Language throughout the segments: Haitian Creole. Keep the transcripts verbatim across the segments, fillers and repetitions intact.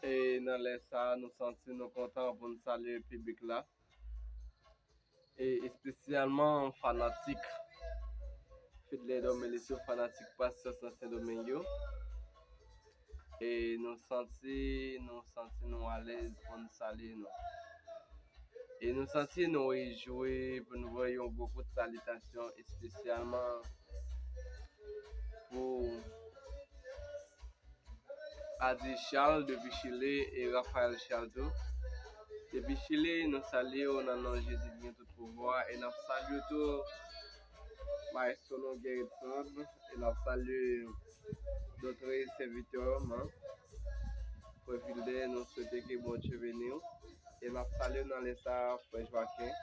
E nan lè sa a, nou santi nou kontan pou n salye piblik la. E espesyalman fanatik Fidley Domelesio, fanatik Pastè Sansyen Domeng yo. E nou santi, nou santi nou alèz pou n salye nou. E nou santi nou rejwi pou n voye yon gwo kout salitasyon espesyalman pou Adi Charles depi Chili e Raphaël Charles tou. Depi Chili, nou salye w nan non Jezi ki gen tout pouvwa e n ap salye tou Maestro nou Gerritson e n ap salye dòt sèvitè man. Frè Vilde, nou swete ke Bondye beni w. E n ap salye w nan lè sa a, frè Joaquin.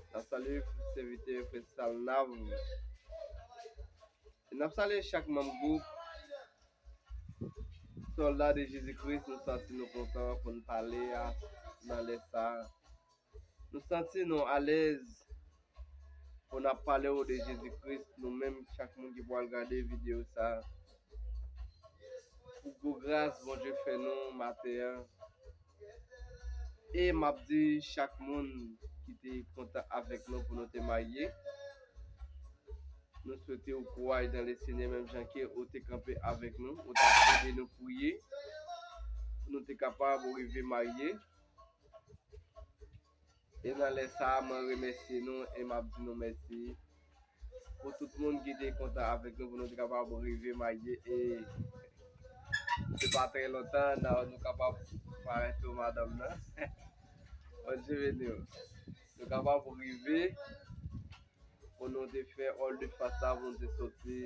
N ap salye sèvitè frè Salnav. E n ap salye chak manm gwoup Sòlda de Jezi Kris, nou santi nou kontan pou n pale a nan lè sa a. Nou santi nou alèz pou n ap pale w de Jezi Kris, nou menm, chak moun ki pral gade videyo sa a. Pou gwo gras Bondye fè nou maten an. E m ap di chak moun ki te kontan avèk nou pou nou te marye, nou swete w kouraj dans le Seigneur, menm jan ke ou te kanpe avèk nou, ou t ap ede nou priye, pou nou te kapab rive marye. E nan lè sa a, mwen remèsye nou e m ap di nou mèsi pou tout moun ki te kontan avèk nou pou nou te kapab rive marye. E se pa trè lontan, nan nou kapab parèt pou madanm nan. Bondye beni w. Nou kapab rive pou nou te fè hall de fas la pou nou te soti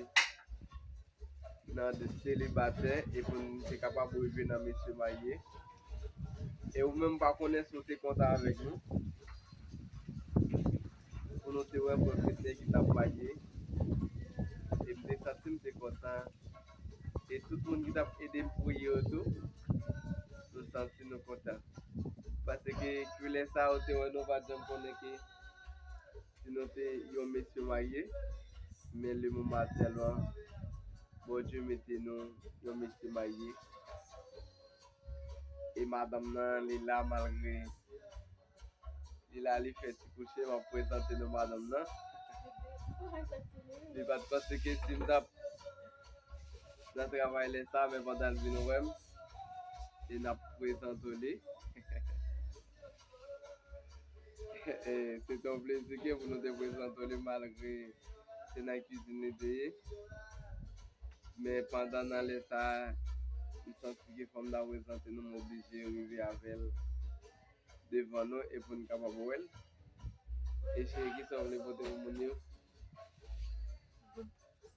nan de selibatè e pou n te kapab rive nan mesye marye. E ou menm pa konnen si w te kontan avèk nou. Pou nou te wè premye nèg ki t ap marye. E m te santi m te kontan. E tout moun ki t ap ede m priye yo tou, nou santi nou kontan. Paske ke lè sa yo te wè nou pa t janm konnen ke si nou te yon mesye marye, men le moman aktyèlman, Bondye mete nou yon mesye marye. E madanm nan, li la malgre li la, li fè ti kouche, m ap prezante nou madanm nan. Li pa t panse ke si m t ap nan travay lè sa, men pandan l vin wè m, e n ap prezante w li. E, se te yon plezi ke pou nou te prezante w li malgre se nan kizin li te ye. Men pandan nan lè sa a, m santi ke fò m ta prezante nou, m oblije rive avè l devan nou e pou n kapab wè l. E cheri, kisa w vle pote pou moun yo?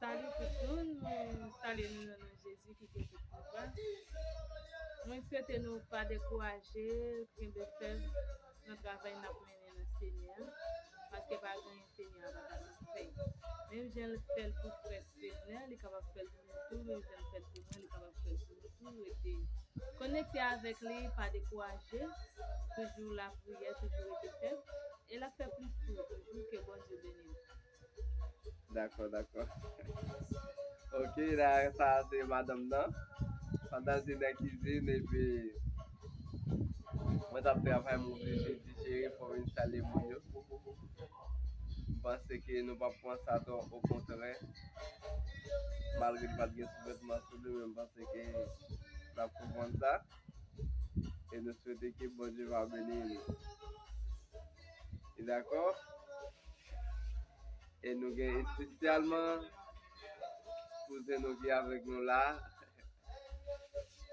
Salut tout moun, mwen salye nou nan non Jezi ki gen tout pouvwa. Mwen swete nou pa dekouraje, kenbe fèm nan travay n ap mennen nan Senyè a, paske pa gen anyen Senyè a pa kapab fè. Menm jan l fè l pou frè Fedner, li kapab fè l pou nou tou, menm jan l fè l pou mwen, li kapab fè l pou nou tou. Rete konekte avèk li, pa dekouraje, toujou lapriyè, toujou rete fèm, e l ap fè plis pou ou toujou. Ke Bondye beni w. Dakò, dakò. Ok, la, sa a se madanm nan. Pandan l te nan kizin, epi mwen t ap travay, m oblije di cheri, fò w vin salye moun yo. M panse ke nou p ap pran sa twò okontrè. Malgre li pa t gen souvètman sou li, men m panse ke n ap konprann sa. E nou swete ke Bondye va beni nou. E dakò? E nou gen espesyalman kouzen nou ki avèk nou la.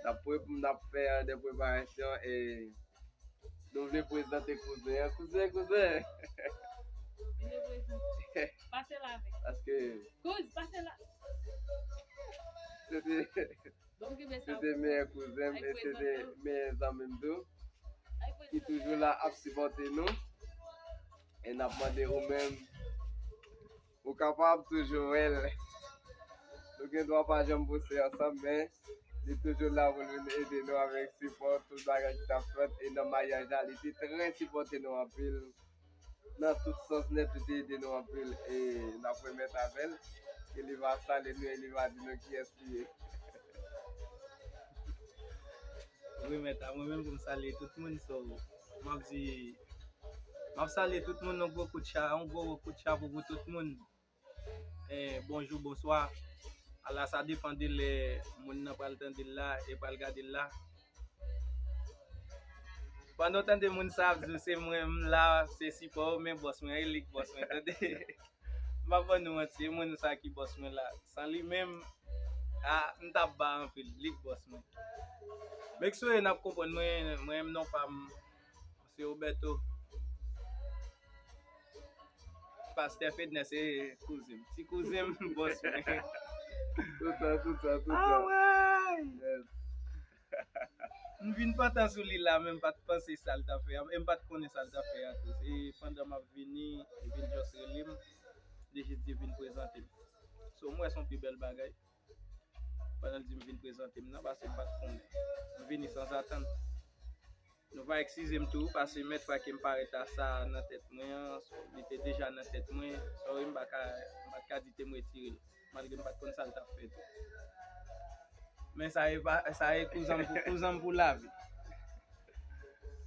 N ap pre-, n ap fè de preparasyon e nou vle prezante kouzen an. Kouzen, kouzen! Vin prezante. Pase la avèk. Paske Kouz, pase la. Se te, Bon, ki se te meyè kouzen m e se te meyè zanmi m tou, ki toujou la ap sipòte nou. E n ap mande ou menm, ou kapab toujou wè l. Nou gen dwa pa janm pouse ansanm, men li toujou la pou l vin ede nou avèk sipò, tout bagay ki t ap fèt. E nan maryaj la, li te trè sipòte nou anpil. Nan tout sans nèt, li te ede nou anpil. E n ap remèt avè l. E li va salye nou e li va di nou kiyès li ye. Remèt a mwen menm pou m salye tout moun. So, m ap di, m ap salye tout moun, yon gwo kout cha, yon gwo kout chapo pou tout moun. Eh, bonjou, bonswa. Ala, sa depann de lè moun nan pral tande l la e pral gade l la. Pandan w tande moun sa ap di w se mwen m la, se sipò w, men bòs mwen, e li k bòs mwen, tande. M pa ban nou manti, e moun sa ki bòs mwen la. San li menm, a, m t ap ba anpil, li k bòs mwen. M eksplore n ap konprann mwen, mwen menm non pa m, se Roberto. Pastè Fedner se kouzen m. Ti kouzen m, bòs mwen. Tout tan, tout tan, tout Ah tan. Ouais! Yes. M vin pantan sou li la, men m pa t panse sa l t ap fè a, e m pa t konnen sa l t ap fè a tou. Se pandan m ap vini, li vin just rele m, li jis di vin prezante m. So, m wè se yon pi bèl bagay. Pandan l di m vin prezante m nan, paske m pa t konnen. M vini sanzatann. Nou va eskize m tou, paske mèt fwa ke m parèt la, sa nan tèt mwen an, li te deja nan tèt mwen. Sorry, m pa ka, m pa t ka di te m retire l, malgre m pa t konn sa l t ap fè tou. Men sa e pa, sa e kouzan m pou, kouzan m pou lavi.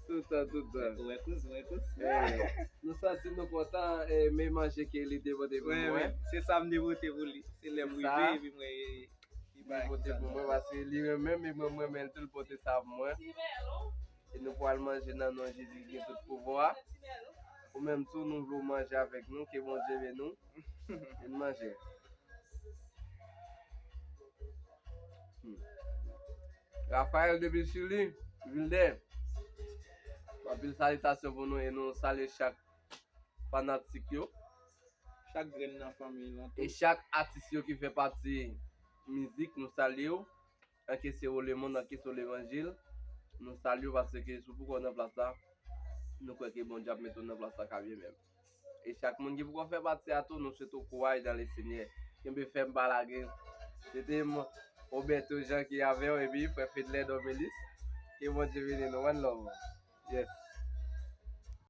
Tout tan, tout tan. Ou wè kouz, ou wè kouz. Eh, nou santi nou kontan, eh, men manje ke li te pote pou Wè, nou, wè. eh. Se sa m te pote pou li. Se lè m Se sa. rive, epi mwen, li Li pote pou mwen, paske li menm, li menm, mwen, men l tou l pote sa pou mwen. E nou pral manje nan non Jezi ki gen tout pouvwa. Ou menm tou, nou vle w manje avèk nou, ke Bondye beni w. Vin manje. Hmm. Raphaël depi Chili, Vilder. Anpil salitasyon pou nou e nou salye chak fanatik yo. Chak grenn nan fanmi lan E tou. Chak atis yo ki fè pati mizik, nou salye w. Anke se ou lemonn, anke se ou levanjil, nou salye w paske si w poko nan plas la, nou kwè ke Bondye ap mete w nan plas la ka byen menm. E chak moun ki poko fè pati a tou, nou swete w kouraj nan Lesenyè. Kenbe fèm, pa lage. Se te m, Roberto Jean ki avè w, epi frè Fedler Domelis. Ke Bondye beni nou. One love. Yes.